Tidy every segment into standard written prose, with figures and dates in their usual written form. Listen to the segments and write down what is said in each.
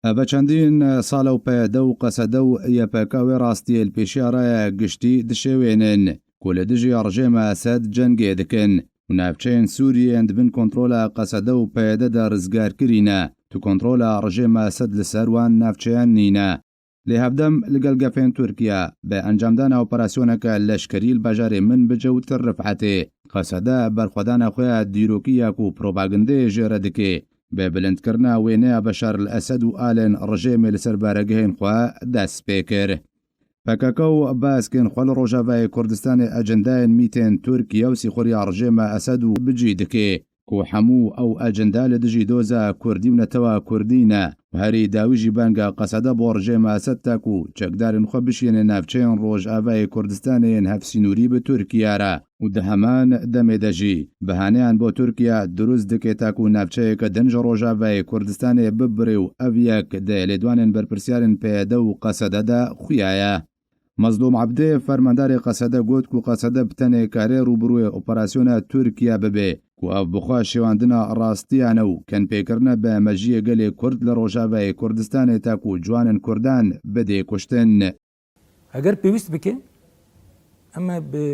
ئەڤە چەندین ساڵە و پەیەدە و قەسەدە و یەپەکە وێ ڕاستیەیل پێشیا ڕایە گشتی دشێوێنن کو لە دژی ڕژێمە ئەسەد جەنگێ دکن و ناڤچەیێن سوریێن دبن کۆنترۆلا قەسەدە و پەیەدە دە ڕزگار کرینە تو کۆنترۆلا ڕژێمە ئەسەد لە سەر وان ناڤچەیان نینە. لێ هەڤدەم لگەل گەفێن تورکیا بە ئەنجامدانا ئۆپەراسیۆنەکە لەشکەری ل باژارێ منبج و تل رفعەتێ، قەسەدە بەرخوەدانا خوەیا دیرۆکی یا کو پرۆپاگندەیێ ژێ رە دکێ، بە بلندکرنا وێنەیا بەشار الئەسەد و ئالێن ڕژێمێ لە سەر بارەگەهێن خوە دەس پێ کرد. پەکەکە و باسکێن خوە لە ڕۆژاڤاێ کوردستانێ ئەجندایێن میتێن تورکیە و سیخورییا ڕژێمە ئەسەد و بجی دکێ کو هەموو ئەو ئەجندا لە دژی دۆزا کوردی و نەتەوا کوردی نە و هەری داوی ژی بانگا قەسەدە بۆ ڕژێمە ئەسەد تاکو چەکدارێن خوە بشیێنێ ناڤچەیێن ڕۆژاڤاێ کوردستانێ ێن هەڤسینوری بە تورکیا رە و دە هەمان دەمێ دە ژی بەهانەیان بۆ تورکیا دروست دکێ تاکو ناڤچەیەکە دن ژە ڕۆژاڤاێ کوردستانێ ببرێ و ئەڤ یەک دە لێدوانێن بەرپرسیارێن پەیەدە و قەسەدە دە خویایە. مەزلوم عەبدێ فەرماندارێ قەسەدە گۆت کو قەسەدە بتەنێ کارێ ڕووبڕوێ ئۆپەراسیۆنا تورکیا ببێ کو ئەڤ بخوا شێواندنا ڕاستیانە و کەنپێکردنە بە مەژیێ گەلێ کورد لە ڕۆژاڤاێ کوردستانێ تاکو جوانن کوردان بدێ کوشتن. ئەگەر پێویست بکێ ئەمە بە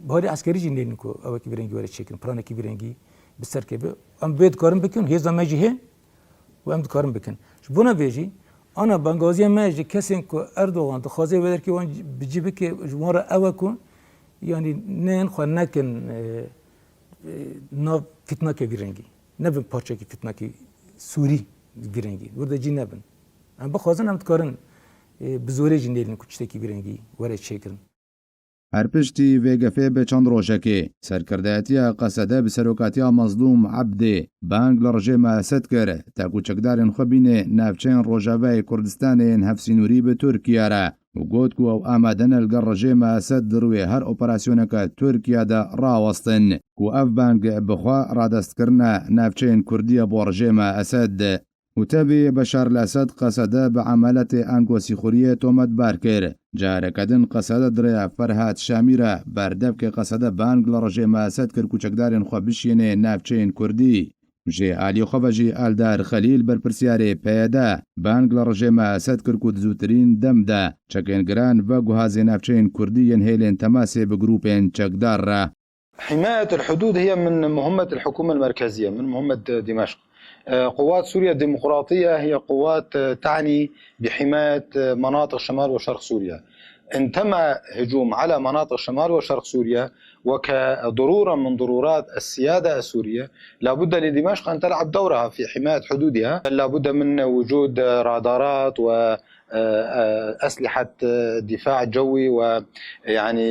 باری ئەسکەری jî nêrin ku ewekî vî rengî were çêkirin planekî vî rengî bi ser keve em vê dikarin bikin hêza me jî heye û em dikarin bikin ji bona vê jî ana bangaziya me ji kesên ku Erdogan dixwaze wê derkê wan bi cî bike ji wan re ew e ku yanî neyên xwe nekin nav fitnake vî rengî nebin parçekî fitnakî Sûrî vî rengî wir de cî nebin Em bixwazin em dikarin bi zorê jî nêlin ku tiştekî vî rengî were çêkirin. Her piştî vê gefê bi çend rojekê, serkirdayetiya Qesede bi serokatiya Mezlûm Ebdê bang li rejêma Esed kir ta ku çekdarên xwe bîne navçeyên Rojavayê Kurdistanê yên hevsînorî bi Tirkiye re û got ku ew amade ne li gel rejêma Esed di rûyê her operasyoneke Tirkiye de rawestin ku ev bang bi xwe radestkirina navçeyên Kurdî ye bo rejêma Esed. Û tevî Beşar el-Esed Qesede bi emeletê ango sîxuriyê tometbar kir. Careke din Qesede di rêya Ferhad Şamî re berdevkê Qesede bang li rejêma Esed kir ku çekdarên xwe bişînê navçeyên Kurdî. Ji aliyê xwe ve jî Eldar Xelîl berpirsyarê PYD bang li rejêma Esed kir ku di zûtirîn dem de çekên giran veguhazê navçeyên Kurdî yên hêlên temasê bi grûpên çekdar re. حماية الحدود هي من مهمة الحكومة المركزية من مهمة دمشق قوات سوريا الديمقراطية هي قوات تعني بحماية مناطق شمال وشرق سوريا ان تم هجوم على مناطق شمال وشرق سوريا وكضرورة من ضرورات السيادة السورية لابد لدمشق أن تلعب دورها في حماية حدودها لابد من وجود رادارات و أسلحة دفاع جوي ويعني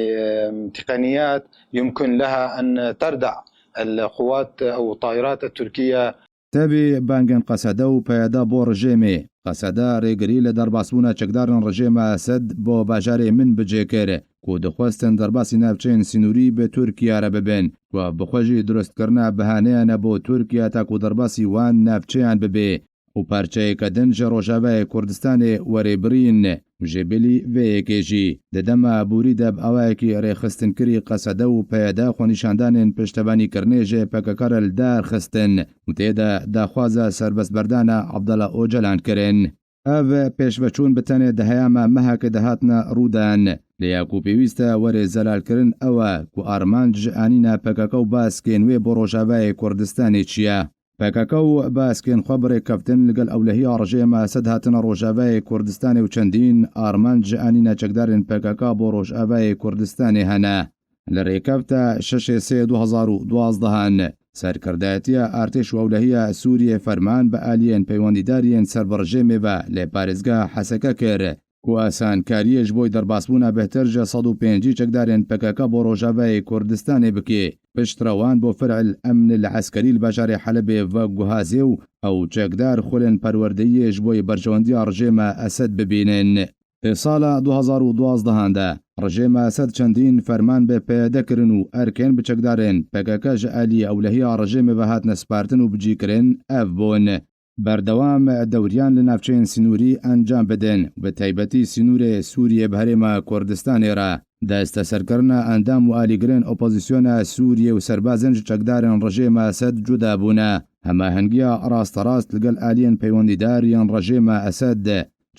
تقنيات يمكن لها أن تردع القوات أو الطائرات التركية. Tevî bangên Qesede û peyeda bo rijêmê, Qesede rêgirî li derbasbûna çekdarên rijêma Esed bo bajarê Minbicê kir ku dixwestin derbasî navçeyên sînorî bi Tirkiye re bibin ku ev bi xwe jî dirustkirina bihaneyan e bo Tirkiye ta ku derbasî wan navçeyan bibê. Û parçeyeke din ji Rojavayê Kurdistanê werê birîn û ji bilî vê yekê jî di dema borî de bi awayekî rêxistinkirî qesede û peyede xwenîşandanên piştevanîkirinê ji pkk re li dar xistin û tê de daxwaza serbestberdana Abdullah Ocalan kirin. Ev pêşveçûn bi tenê di heyama mehekê de hatine rûdan. Lê ya ku pêwîst e werê zelalkirin ew e ku armanc ji anîna pkk û baskên wê bo Rojavayê Kurdistanê çi ye? Pkk û baskên xwe bi rêkeftin li gel ewlehiya rejêma Esed hatine Rojavayê Kurdistanê û çendîn armanc ji anîna çekdarên pkk bo Rojavayê Kurdistanê hene. Li rêkefta şeşê sê 2012 an, serkirdayetiya artêş û ewlehiya Sûriyê ferman bi aliyên peywendîdar yên ser bi rejêmê ve li parêzgeha Heseke kir ku asankariyê ji bo derbasbûna bêhtir ji 150 çekdarên pkk bo Rojavayê Kurdistanê bike, piştre wan bo Fir'il Emn El Eskerî li bajarê Helebê veguhazê û ew çekdar xulên perwerdeyiyê ji bo berjewendiya rejêma Esed bibînin. Di sala 2012 an de rejêma Esed çendîn ferman bi PYD kirin û erkên bi çekdarên pkk ji aliyê ewlehiya rejêmê ve hatine spartin û bicîkirin ev bûn. Berdewam dewriyan li navçeyên sînorî encam bidin û bi taybetî sînorê Sûriyê bi Herêma Kurdistanê re, desteserkirina endam û alîgirên opozisyona Sûriyê û serbazên ji çekdarên rejêma Esed cuda bûne. هەماهەنگییا ڕاستەڕاست لەگەل ئالیێن پەیوەندیدار یێن ڕژێما ئەسەد،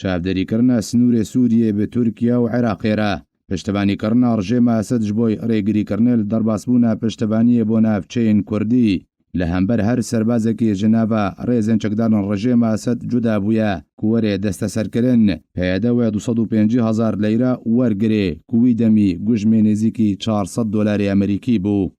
چاڤدێریکردنا سنوورێ سووریێ ب تورکیا و عێراقێ را، پشتڤانیکردنا ڕژێما ئەسەد ژ بۆی ڕێگریکردنێ ل دەرباسبوونا پشتڤانیێ بۆ ناڤچەیێن کوردی، لە هەمبەر هەر سەربازێکی ژ ناڤا ڕێزێن چەکدارن ڕژێما ئەسەد جودا بوویە ک وەرێ دەستەسەرکردن، پەیەدە وێ 250 هەزار لەیرە وەرگرێ ک وی دەمی گوژمێ نزیکی 400 دۆلارێ ئەمریکی بوو.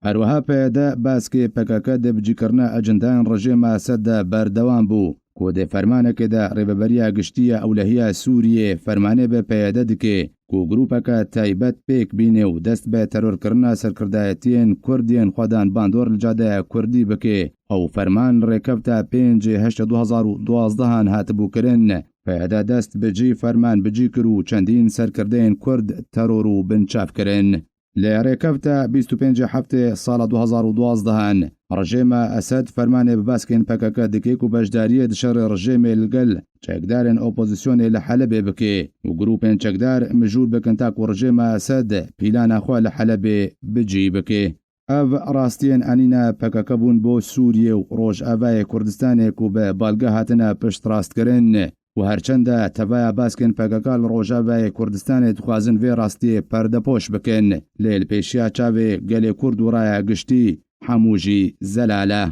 هەروەها پەیەدە باسکێ پەکەکە دە بجیکردنا ئەجندایان ڕژێما ئەسەد دە بەردەوام بوو کو دە فەرمانەکێ دە ڕێڤەبەریا گشتیە ئەولەهیا سووریێ فەرمانێ بە پەیەدە دکێ کو گروپەکە تایبەت پێک بینێ و دەست بە تەرۆرکردنا سەرکردایەتیێن کوردێن خوەدان باندۆر لە جادەیا کوردی بکێ. ئەو فەرمان ڕێکەفتا 5 هەشت 2012 هان هاتبوو کرن. پەیەدە دەست بجی فەرمان بجی کر و چەندین سەرکردەیێن کورد تەرۆر و بنچاف کرن. لە رێکەفتە 25 هەفتێ ساڵە 2012 هان، ڕژێمە ئەسەد فەرمانێ بە باسکێن پەکەکە دکێ کو بەشداریێ د شەڕێ ڕژێمێ لگەل چەکدارێن ئۆپۆزیسیۆنێ لە حەلەبێ بکێ و گروپێن چەکدار مژوول بکن تاکو ڕژێمە ئەسەد پیلانا خوە لە حەلەبێ بجی بکێ. ئەڤ ڕاستیێن ئەنینە پەکەکە بوون بۆ سووریێ و ڕۆژئاڤاێ کوردستانێ کو بە بالگە هاتنە پشتڕاستکرن و هەرچەندە تەڤایا باسکێن پەکەکە لە ڕۆژاڤاێ کوردستانێ دخوازن ڤێ ڕاستیێ پەردەپۆش بکن، لێ لە پێشیا چاڤێ گەلێ کورد و ڕایا گشتی حەموو ژی زەلالە.